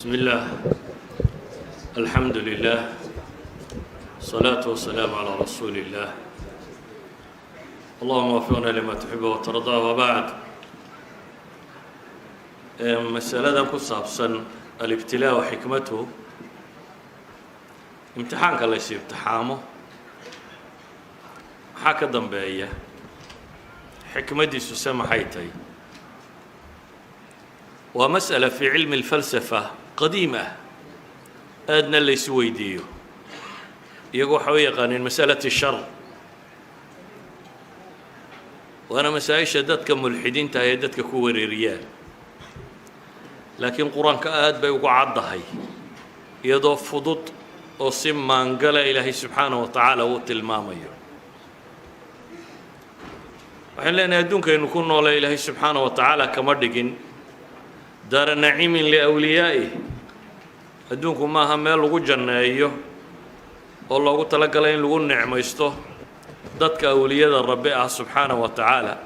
بسم الله، الحمد لله، الصلاة والسلام على رسول الله. اللهم وفقنا لما تحب وترضى، وبعد. Masaladan ku saabsan الابتلاء وحكمته, imtixaanka lays imtixaamo, maxaa ka dambeeya? Xikmaddiisu se maxay tahay? Waa masألة في cilmi الfalsafa qadiim ah, aadna laysu weydiiyo. Iyagu waxay u yaqaaneen masalة الshar, waana masaa-isha dadka mulxidiinta ee dadka ku wareeriyaan. Laakiin Qur-aanka aad bay uga caddahay, iyadoo fudud oo si maangala Ilaahay subxaanaه wa tacaala uu tilmaamayo. Waxaynu leenahay, adduunkaynu ku noole Ilaahay subxaanaه wa tacaala kama dhigin دار نعيم لأوليائه. Adduunku maaha meel lagu janneeyo oo loogu talagalay in lagu nicmaysto dadka awliyada Rabbi ah subxaanaه wa tacaala.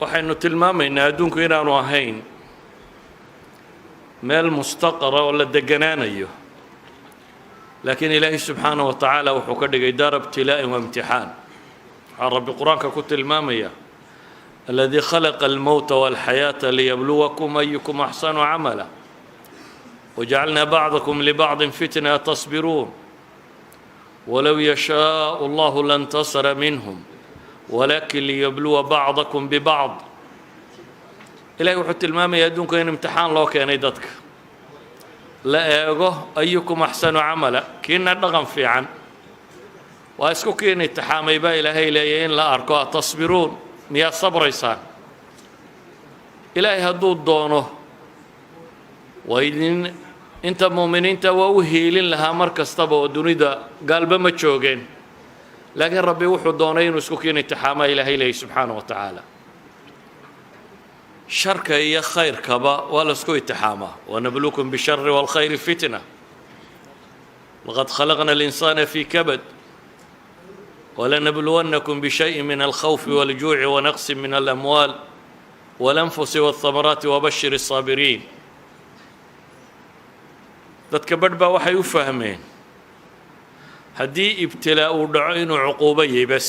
Waxaynu tilmaamaynaa adduunku inaanu ahayn meel mustaqara oo la deganaanayo, laakiin Ilaahay subxaanaه wa tacaala wuxuu ka dhigay دار ابتلاء وامتحان. Waxaa Rabbi Qur-aanka ku tilmaamaya: الذي خلق الموت والحياة ليبلوكم أيكم أحسن عملا وجعلنا بعضكم لبعض فتنة أتصبرون ولو يشاء الله لانتصر منهم ولكن ليبلو بعضكم ببعض. Ilahay wuxuu tilmaamaya adduunka in imtixaan loo keenay, dadka la eego أيكم أحسن عملا, kiina dhaqan fiican. Waa isku kiin imtixaamay baa Ilaahay leeyahy, in la arko: أتصبرون, miyaad sabraysaan? Ilaahay hadduu doono waa idin inta muuminiinta waa u hiilin lahaa mar kastaba oo dunida gaalba ma joogeen, laakiin Rabbi wuxuu doonay inuu isku kiin imtixaamaa. Ilaahay leeyahy subxaana wa tacaala, sharka iyo khayrkaba waa la isku imtixaamaa: ونبلوكم بالشر والخير فتنة لقد خلقنا الإنسان في كبد ولنبلونكم بشيء من الخوف والجوع ونقص من الأموال والأنفس والثمرات وبشر الصابرين. Dadka badh baa waxay u fahmeen haddii ibtilaa uu dhaco inuu cuquubo yahay bas.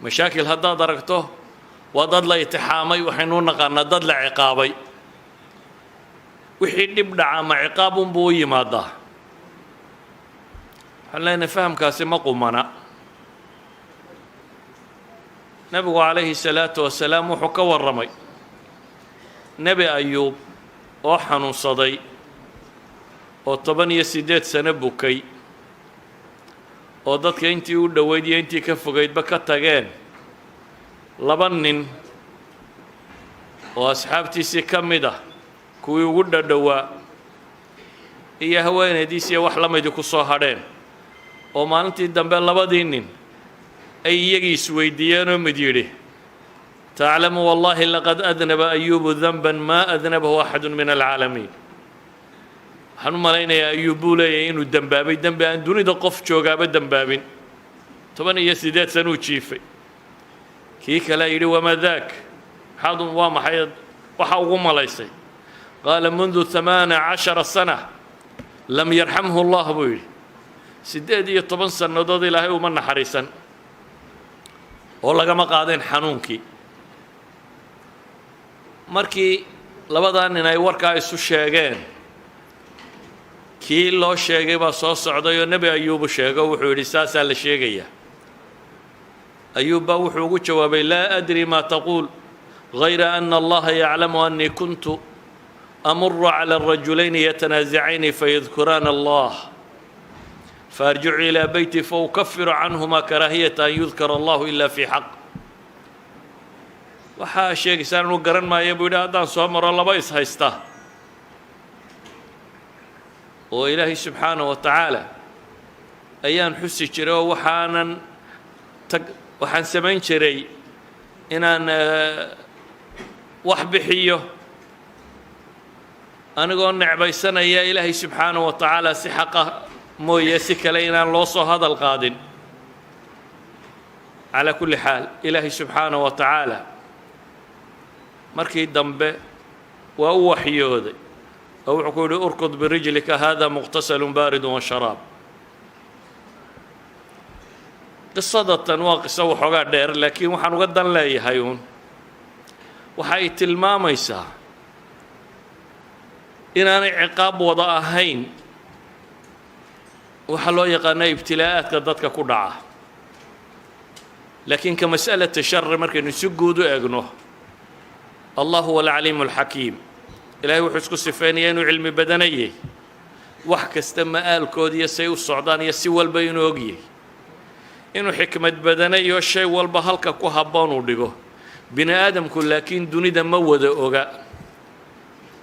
Mashaakil haddaad aragto, waa dad la imtixaamay. Waxaynu u naqaanaa dad la ciqaabay. Wixii dhib dhaca ma ciqaab unbuu u yimaadaa? Waxaan leenahay, fahamkaasi ma qumana. Nebigu calayhi salaatu wasalaam wuxuu ka warramay Nebi Ayuub oo xanuunsaday oo 18 sano bukay, oo dadka intii u dhoweyd iyo intii ka fogaydba ka tageen. Laba nin oo asxaabtiisii ka mid ah, kuwii ugu dhadhowaa, iyo haweenaydiisiiyo wax la midi ku soo hadheen, oo maalintii dambe labadii nin ay iyagii isweydiiyeenoo mid yidhi: تعلم والله لقد أذنب أيوب ذنبا ما أذنبه أحد من العالمين. Waxaan u malaynayaa Ayuub, buu leeyahay, inuu dembaabay dembi aan dunida qof joogaaba dembaabin. 18 sanuu jiifay. Kii kalea yidhi: وما ذاك? Maxaad, waa maxay waxa ugu malaysay? قال منذ 18 سنة لم يرحمه الله, buu yidhi. 18 sannadood Ilaahay uma naxariisan oo lagama qaadeen xanuunkii. Markii labadaa nin ay warkaa isu sheegeen, kii loo sheegay baa soo socday oo Nebi Ayuubu sheego. Wuxuu yidhi: "Saasaa la sheegayaa." Ayuub baa wuxuu ugu jawaabay: لا أدري ما تقول غير أن الله يعلم أني كنت أمر على الرجلين يتنازعان فيذكران الله فأرجع إلى بيتي فأكفر عنهما كراهية أن يذكر الله إلا في حق. Waxaa sheegaysaan inuu garan maayo, buu yidhi, haddaan soo maro laba is haysta. Oo Ilaahay subxaana wa tacaala ayaan xusi jiray, oo waxaanan tag waxaan samayn jiray inaan wax bixiyo anigoo necbaysanaya Ilaahay subxaana wa tacaala si xaqa mooye si kale inaan loo soo hadal qaadin. Calaa kulli xaal, Ilaahay subxaana wa tacaala markii dambe waa u waxyooday oo wuxuu ku yidhi: "اركض برجلك هذا مغتسل بارد وشراب". Qisadatan waa qiso waxoogaa dheer, laakiin waxaan uga dan leeyahay uun waxa ay tilmaamaysaa inaanay ciqaab wada ahayn waxaa loo yaqaanaa ibtilaa'aadka dadka ku dhaca. Laakiin ka mas'alata shari markaynu si guud u egno, الله هو العليم الحكيم. Ilahay wuxuu isku sifaynayaa inuu cilmi badanayay, wax kasta ma'aalkood iyo say u socdaan iyo si walba inuu ogyay, inuu xikmad badanayo, shay walba halka ku habboon uu dhigo. Bini aadamku laakiin dunida ma wada oga,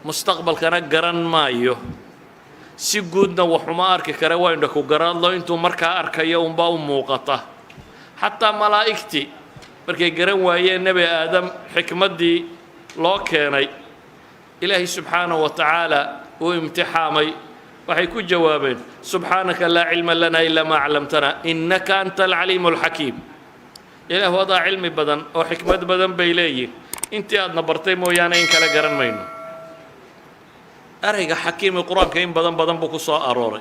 mustaqbalkana garan maayo, si guudna waxuma arki kare. Waa indha ku garaadlo, intuu markaa arkayo unbaa u muuqata. Xataa malaa'igtii markay garan waayeen Nebi Aadam xikmaddii loo keenay, Ilaahay subxaanaه wa tacaala uu imtixaamay, waxay ku jawaabeen: "سبحانك لا علم لنا إلا ما علمتنا إنك أنت العليم الحكيم". Ilaahu, adaa cilmi badan oo xikmad badan, bay leeyihin, intii aadna bartay mooyaane in kale garan mayno. Ereyga xakiimi Qur-aanka in badan badan buu ku soo arooray.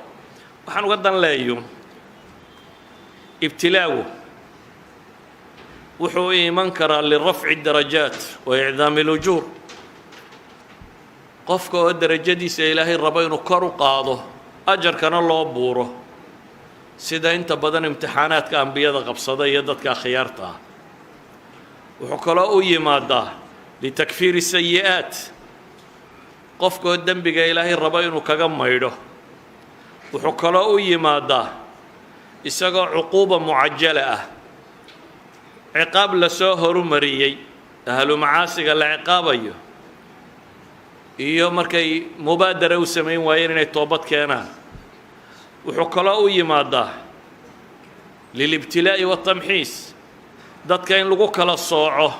Waxaan uga dan leeyo, ibtilaagu wuxuu iman karaa لرفع الدرجات وإعظام الأجور, qofka oo derajadiisa Ilaahay rabo inuu kor u qaado, ajarkana loo buuro, sida inta badan imtixaanaadka ambiyada qabsada iyo dadka akhyaarta ah. Wuxuu kaloo u yimaadaa لتكفير السيئات, qofka oo dembiga Ilaahay rabo inuu kaga maydho. Wuxuu kaloo u yimaadaa isagoo عقوبة معجلة ah, ciqaab lasoo horumariyey, ahlu macaasiga la ciqaabayo iyo markay mubaadara u samayn waayeen inay toobad keenaan. Wuxuu kaloo u yimaadaa للابتلاء والتمحيص, dadka in lagu kala sooco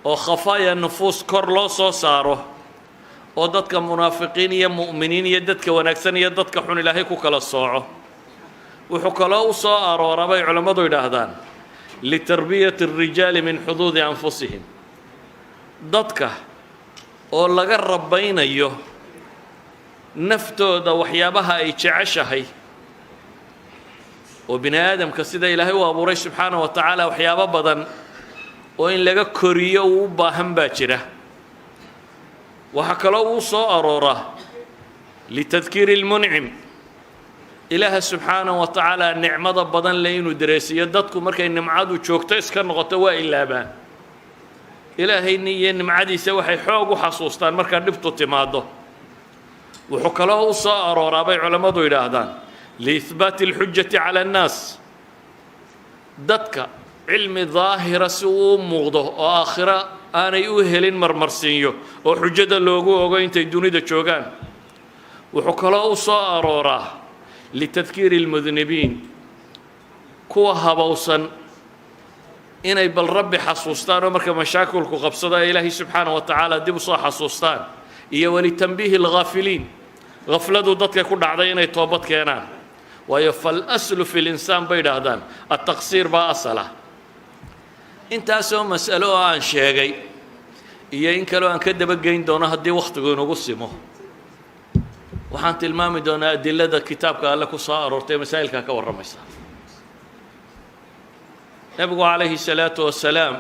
oo خفايا النفوس kor loo soo saaro, oo dadka munaafiqiin iyo mu'miniin iyo dadka wanaagsan iyo dadka xun Ilaahay ku kala sooco. Wuxuu kaloo u soo arooraa, bay culammadu yidhaahdaan, لتربية الرجال من حظوظ أنفسهم, dadka oo laga rabaynayo naftooda waxyaabaha ay jeceshahay, oo bini aadamka sida Ilaahay u abuuray subxaana wa tacaala waxyaabo badan oo in laga koriyo uu u baahan baa jira. Waxaa kaloo uu soo arooraa لتذكير المنعم, Ilaaha subxaana wa tacaala nicmada badan leh inuu dareesiyo. Dadku markay nimcadu joogto iska noqoto waa ilaabaan Ilaahayni iyo nimcadiisa, waxay xoog u xasuustaan markaa dhibtu timaaddo. Wuxuu kaloo u soo arooraa, bay culammadu yidhaahdaan, لإثبات الحجة على الناس, dadka cilmi daahira si uu u muuqdo oo aakhiro aanay u helin marmarsiinyo, oo xujada loogu ogo intay dunida joogaan. Wuxuu kaloo u soo arooraa لتذكير المذنبين, kuwa habowsan inay bal Rabbi xasuustaan oo marka mashaakilku qabsado ay Ilaahay subxaana wa tacaala dib u soo xasuustaan, iyo ولتنبيه الغافلين, gafladu dadka ku dhacday inay toobad keenaan. Waayo, فالأصل في الإنسان, bay idhaahdaan, التقصير baa asala. Intaasoo mas'alo oo aan sheegay iyo in kaleo aan ka dabageyn doono haddii wakhtigu inagu simo, waxaan tilmaami doonaa adilada kitaabka Alle ku soo aroortay ee masaa'ilkaa ka warramaysa. Nebigu calayhi salaatu wasalaam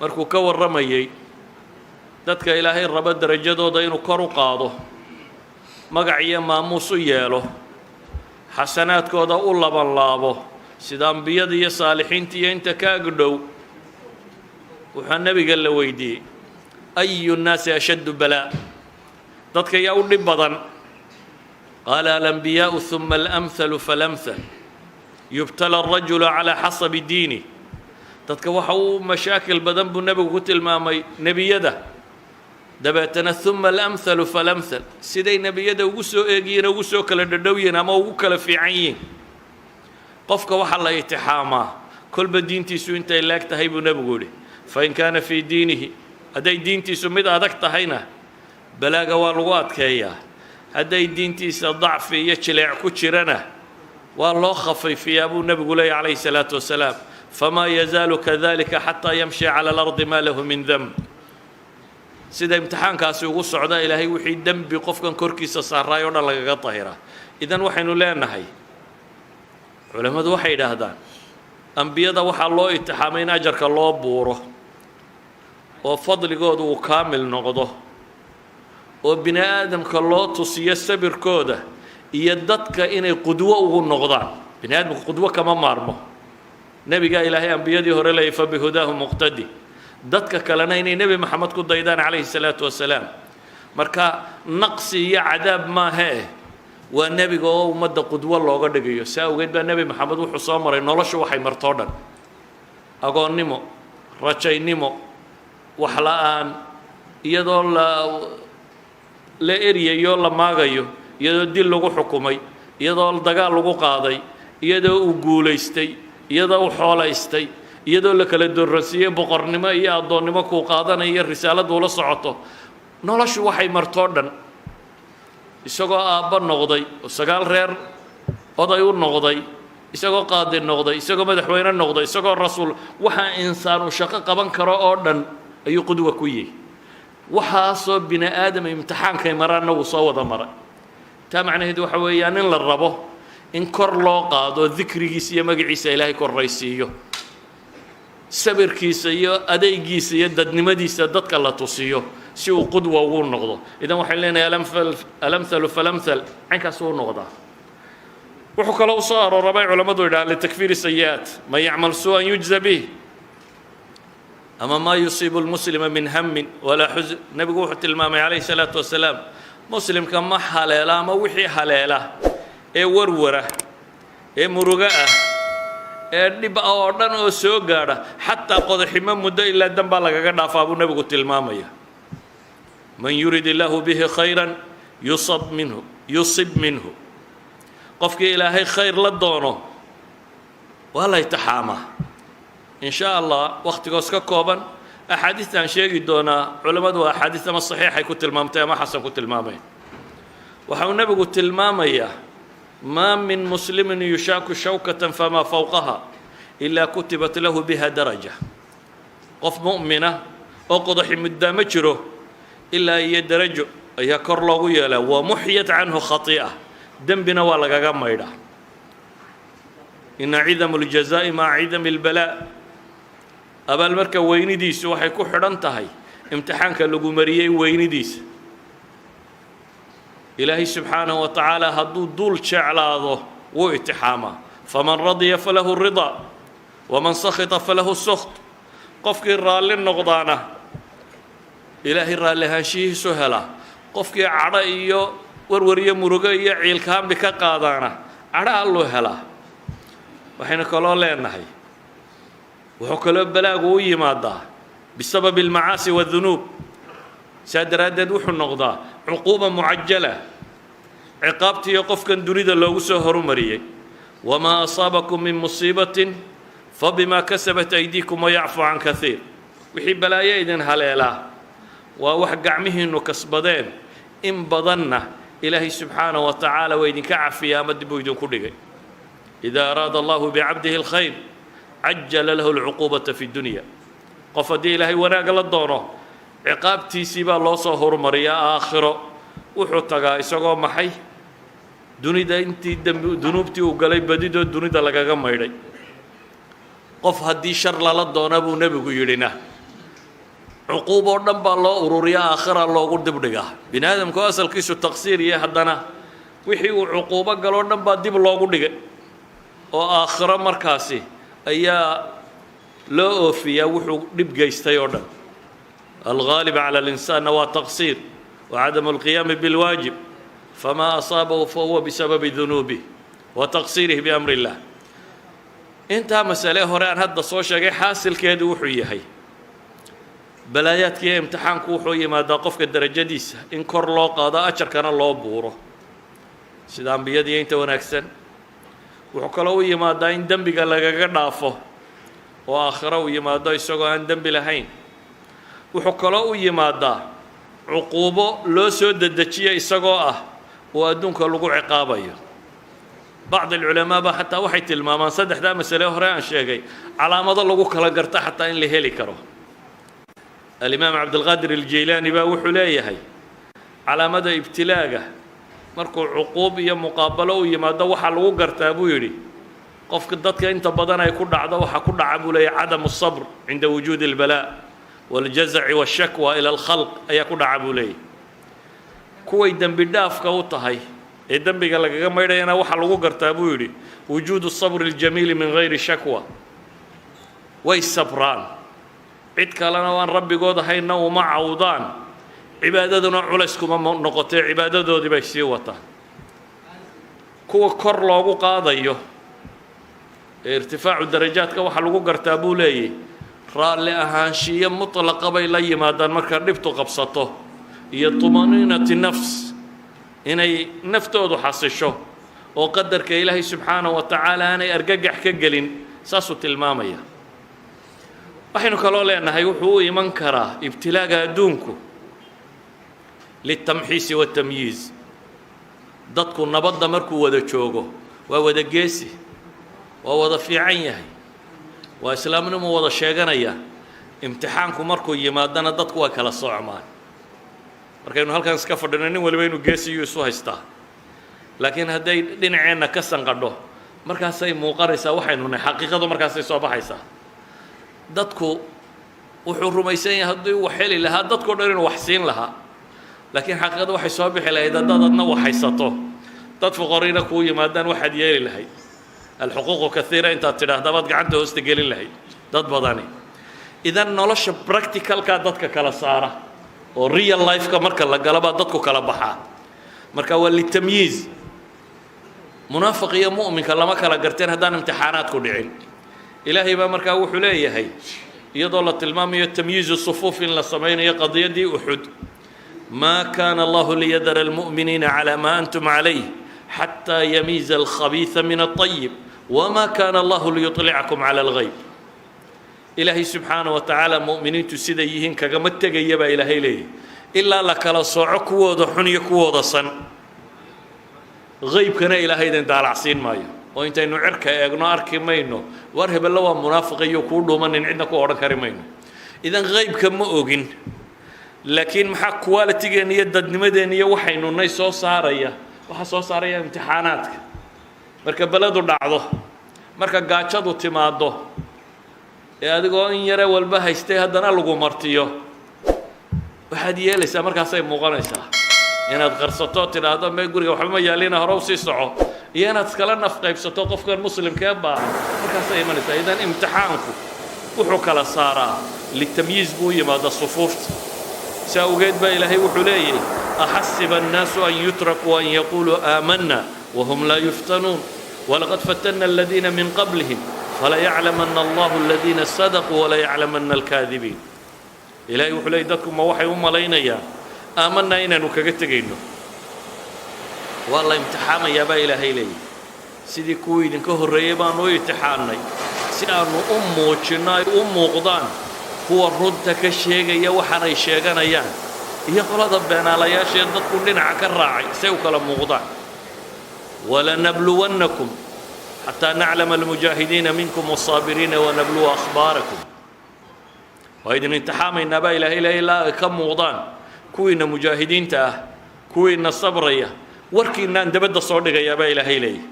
markuu ka warramayey dadka Ilaahay rabo derajadooda inuu kor u qaado, magac iyo maamuus u yeelo, xasanaadkooda u laban laabo, sida ambiyada iyo saalixiinta iyo inta ka agdhow, wuxuu nebiga la weydiiyey: "أي الناس أشد بلاء?" Dadka yaa u dhib badan? قال: "الأنبياء ثم الأمثل فالأمثل، يبتلى الرجل على حسب دينه". Dadka waxa uu mashaakil badan buu nebigu ku tilmaamay nebiyada. Dabeetana ثم الأمثل فالأمثل, siday nebiyada ugu soo eegyihiin, ugu soo kala dhadhow yihiin ama ugu kala fiican yihiin. Qofka waxaa la itixaamaa kolba diintiisu intay leeg tahay, buu nebigu yidhi. فإن كان في دينه, hadday diintiisu mid adag tahayna, balaaga waa lagu adkeeyaa. Hadday diintiisa dacfi iyo jileec ku jirana, waa loo khafayfiyaa, buu nebigu leeyay calayhi الsalaatu wasalaam. فما يزال كذلك حتى يمشي على الأرض ما له من ذنب. Sida imtixaankaasi ugu socda, Ilaahay wixii dembi qofkan korkiisa saaraay oo dhan lagaga dahiraa. Idan waxaynu leenahay, culammadu waxay yidhaahdaan, ambiyada waxaa loo itixaamay in ajarka loo buuro oo fadligooda uu kaamil noqdo, oo bini aadamka loo tusiyo sabirkooda iyo dadka inay qudwo ugu noqdaan. Bini aadamka qudwo kama maarmo. Nebigaa Ilaahay ambiyadii hore leeyay, فبهداه اقتده. Dadka kalena inay Nebi Maxamed ku daydaan calayhi salaatu wasalaam. Marka naqsi iyo cadaab maahee, waa nebiga oo ummadda qudwo looga dhigayo. Saa awgeed baa Nebi Maxamed wuxuu soo maray noloshu waxay martoo dhan: agoonnimo, rajaynimo, wax la'aan, iyadoo la eryayo, la maagayo, iyadoo dil lagu xukumay, iyadoo dagaal lagu qaaday, iyadoo uu guulaystay, iyadoo uu xoolaystay, iyadoo la kala doorransiiyey boqornimo iyo addoonnimo kuu qaadanayo, risaaladu ula socoto. Noloshu waxay martoo dhan, isagoo aabbo noqday oo sagaal reer oday u noqday, isagoo qaadi noqday, isagoo madaxweyne noqday, isagoo rasuul, waxaa insaan uu shaqo qaban karo oo dhan ayuu qudwa ku yihi. Waxaasoo bini aadam imtixaankay maraanna wuu soo wada maray. Taa macnaheedu waxa weeyaan in la rabo in kor loo qaado dikrigiisa iyo magaciisa Ilaahay korraysiiyo, sabirkiisa iyo adeygiisa iyo dadnimadiisa dadka la tusiyo, si uu qudwa ugu noqdo. Idan waxaan leenahay الأمثل فالأمثل, caynkaas uu noqdaa. Wuxuu kaloo u soo aroorabay, culammadu yidhaha, لتكفير السيئات. من يعمل سوءا يجز به, ama ما يصيب المسلم من هم ولا حزن. Nebigu wuxuu tilmaamay calayhi salaatu wasalaam, muslimka ma haleela ama wixii haleela ee warwara ee murugo ah ee dhib ah oo dhan oo soo gaadha, xataa qodaximo muddo, ilaa dan baa lagaga dhaafaa, buu nebigu tilmaamaya. من يرد الله به خيرا يصب منه, يصب منه. Qofkii Ilaahay khayr la doono waa la itixaamaa. In sha Allah, wakhtigoos ka kooban, axaadiistaan sheegi doonaa, culammadu waa axaadiis ama saxiixay ku tilmaamtay ama xasan ku tilmaamay. Waxa uu nebigu tilmaamayaa: ما من مسلم يشاك شوكة فما فوقها إلا كتبت له بها درجة. Qof mu'mina oo qodaxi muddaa ma jiro ilaa iyo darajo ayaa kor loogu yeelaa. ومحيت عنه خطيئة, dembina waa lagaga maydhaa. إن عظم الجزاء مع عظم البلاء. Abaalmarka weynidiisu waxay ku xidhan tahay imtixaanka lagu mariyey weynidiisa. Ilaahay subxaanahu wa tacaala hadduu duul jeclaado, wuu itixaamaa. فمن رضي فله الرضا ومن سخط فله السخط. Qofkii raalli noqdaana Ilaahay raalli ahaanshihiisu helaa. Qofkii cadho iyo warwar iyo murugo iyo ciilkaambi ka qaadaana, cadho Alluu helaa. Waxaynu kaloo leenahay, wuxuu kaloo balaagu u yimaadaa بسبب المعاصي والذنوب. Saa daraaddeed wuxuu noqdaa عقوبة معجلة, ciqaabtiiyo qofkan dunida loogu soo horumariyey. وما أصابكم من مصيبة فبما كسبت أيديكم ويعفو عن كثير. Wixii balaayo idin haleelaa waa wax gacmihiinnu kasbadeen, in badanna Ilaahay subxaanaه wa tacaala waa idinka cafiya ama dib buu idinku dhigay. إذا أراد الله بعبده الخير عجل له العقوبة في الدنيا. Qof haddii Ilaahay wanaagga la doono, ciqaabtiisii baa loo soo horumariyaa. Aakhiro wuxuu tagaa isagoo maxay dunida intii dembi dunuubtii uu galay badidoo dunida lagaga maydhay. Qof haddii shar lala doona, buu nebigu yidhina, cuquub oo dhan baa loo ururiyaa, aakhira loogu dibdhigaa. Bini aadamku asalkiisu taqsiir iyo haddana wixii uu cuquubo galoo dhan baa dib loogu dhigay, oo aakhiro markaasi ayaa loo oofiyaa wuxuu dhib geystay oo dhan. الغالب على الإنسان waa تقصير وعدم القيام بالواجب، فما أصابه فهو بسبب ذنوبه وتقصيره بأمر الله. Intaa masale hore aan hadda soo sheegay, xaasilkeedu wuxuu yahay Balaayaadka iyo imtixaanku wuxuu yimaadaa qofka darajadiisa in kor loo qaado, ajarkana loo buuro, sida ambiyadiiyo inta wanaagsan. Wuxuu kaloo u yimaadaa in dembiga lagaga dhaafo oo aakhiro uu yimaado isagoo aan dembi lahayn. Wuxuu kaloo u yimaadaa cuquubo loo soo dedejiyo isagoo ah oo adduunka lagu ciqaabayo. Bacd alculamaa baa xataa waxay tilmaamaan saddexdaa masale hore aan sheegay calaamado lagu kala garto xataa in la heli karo. Alimaam Cabdilqaadir Aljaylaani baa wuxuu leeyahay, calaamada ibtilaaga markuu cuquub iyo muqaabalo u yimaado waxaa lagu gartaa, buu yidhi, qofka dadka inta badan ay ku dhacdo, waxaa ku dhaca, buu leeyahy, cadamu sabr cinda wujuudi albalaa waljazaci washakwa ila alkhalq ayaa ku dhaca, buu leeyahy. Kuway dembi dhaafka u tahay ee dembiga lagaga maydhayana waxaa lagu gartaa, buu yidhi, wujuudu sabri aljamiili min gayri shakwa. Way sabraan, cid kalena waan rabbigood ahaynna uma cawdaan, cibaadaduna culays kuma noqotee, cibaadadoodii bay sii wataan. Kuwa kor loogu qaadayo ee irtifaacu darajaadka waxaa lagu gartaa, buu leeyahy, raalli ahaanshiyo mutlaqa bay la yimaadaan marka dhibtu qabsato, iyo tumaniinati nafs, inay naftoodu xasisho oo qadarka Ilaahay subxaanahu wa tacaala aanay argagax ka gelin. Saasuu tilmaamaya. Waxaynu kaloo leenahay, wuxuu u iman karaa ibtilaaga adduunku litamxiisi watamyiiz. Dadku nabadda markuu wada joogo waa wada geesi, waa wada fiican yahay, waa islaamnimuu wada sheeganaya. Imtixaanku markuu yimaadana dadku waa kala soocmaan. Markaynu halkan iska fadhino, nin waliba inuu geesiyuu isu haystaa, laakiin hadday dhinaceenna ka sanqadho, markaasay muuqanaysaa waxaynu nahay, xaqiiqadu markaasay soo baxaysaa. Dadku wuxuu rumaysan yahay haddii wax heli lahaa dadkao dhan inuu wax siin lahaa, laakiin xaqiiqadu waxay soo bixi lahayd haddaad adna wax haysato, dad fuqariina kuu yimaadaan, waxaad yeeli lahayd alxuquuqu kaiira intaad tidhaahda baad gacanta hoosta gelin lahayd dad badani. Idan nolosha practicalkaa dadka kala saara, oo real lifeka marka la galo baa dadku kala baxaa. Marka waa litamyiiz. Munaafiq iyo mu'minka lama kala garteen haddaan imtixaanaadku dhicin. Ilaahay baa markaa wuxuu leeyahay, iyadoo la tilmaamayo tamyiizu sufuuf in la samaynayo qadiyaddii Uxud: "Maa kaana Allahu liyadara almu'miniina calaa maa antum calayh xataa yamiiza alkhabiisa min alطayib wma kaana Allahu liyuطlicakum cala algayb." Ilaahay subxaana wa tacaala mu'miniintu siday yihiin kagama tegaya, baa Ilaahay leeyahy, ilaa la kala sooco kuwooda xun iyo kuwooda san. Haybkana Ilaahay idin daalacsiin maayo, oo intaynu cirka eegno arki mayno war hebello waa munaafiq iyo kuu dhuumanin, cidna ku odhan kari mayno. Idan haybka ma ogin, laakiin maxaa qualitygeenna iyo dadnimadeenna iyo waxaynu nay soo saaraya? Waxaa soo saaraya imtixaanaadka. Marka beledu dhacdo, marka gaajadu timaaddo, ee adigoo in yare walba haystay haddana lagu martiyo, waxaad yeelaysaa markaasay muuqanaysaa inaad qarsato, tidhaahdo me guriga waxba ma yaalina, hore usii soco, iyo inaad iskala naf qaybsato qofkan muslimkee baahan, markaasay imanaysaa. Idan imtixaanku wuxuu kala saaraa, litamyiiz buu u yimaada sufuufta. Si awgeed baa Ilaahay wuxuu leeyahy: "Axasiba annaasu an yutrakuu an yaquuluu aamanna wahum laa yuftanuun walaqad fatanna aladiina min qablihim falayaclamana Allahu aladiina sadaquu walayaclamana alkaadibiin." Ilaahay wuxuu leeyay, dadku ma waxay u malaynayaan aamanaa inaanu kaga tegayno? Waa la imtixaamayaa, baa Ilaahay leeyahy, sidii kuwii idinka horreeyey baanu u imtixaannay, si aanu u muujinno, ay u muuqdaan kuwa runta ka sheegaya waxaanay sheeganayaan iyo qolada beenaalayaashaee dadku dhinaca ka raacay, say u kala muuqdaan. "Walanabluwannakum xataa naclama almujaahidiina minkum wasaabiriina wanabluwa akhbaarakum." Waa idin imtixaamaynaa, baa Ilaahay leeya, ilaa ay ka muuqdaan kuwiinna mujaahidiinta ah, kuwiinna sabraya, warkiinaan dabadda soo dhigayaa, baa Ilaahay leeyahy.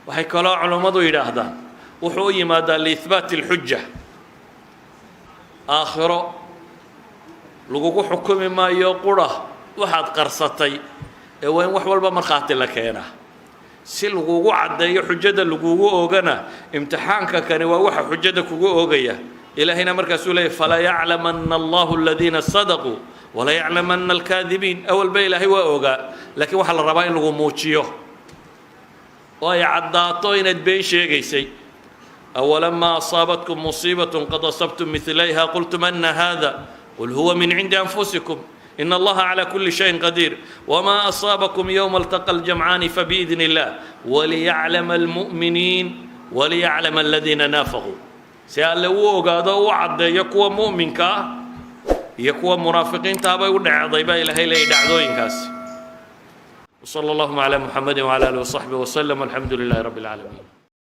Waxay kaloo culummadu yidhaahdaan wuxuu u yimaadaa liihbaati alxuja. Aakhiro lagugu xukumi maayo qura waxaad qarsatay, ee waa in wax walba markhaati la keenaa si lagugu caddeeyo, xujada lagugu oogana. Imtixaanka kani waa waxa xujada kugu oogaya. Ilaahayna markaasuu leeyay: "Falayaclamana Allahu aladiina sadaquu walayaclamana alkaadibiin." Awalba Ilaahay waa ogaa, laakiin waxaa la rabaa in lagu muujiyo oo ay caddaato inaad been sheegaysay. أولما أصابتكم مصيبة قد أصبتم مثليها قلتم أنى هذا قل هو من عند أنفسكم إن الله على كل شيء قدير وما أصابكم يوم التقى الجمعان فبإذن الله وليعلم المؤمنين وليعلم الذين نافقوا. Si Alle u ogaado, u caddeeyo kuwa mu'minka ah iyo kuwa munaafiqiintaa bay u dhacday, baa Ilaahay leeyay dhacdooyinkaasi. وصلى اللهم على محمد وعلى آله وصحبه وسلم، والحمد لله رب العالمين.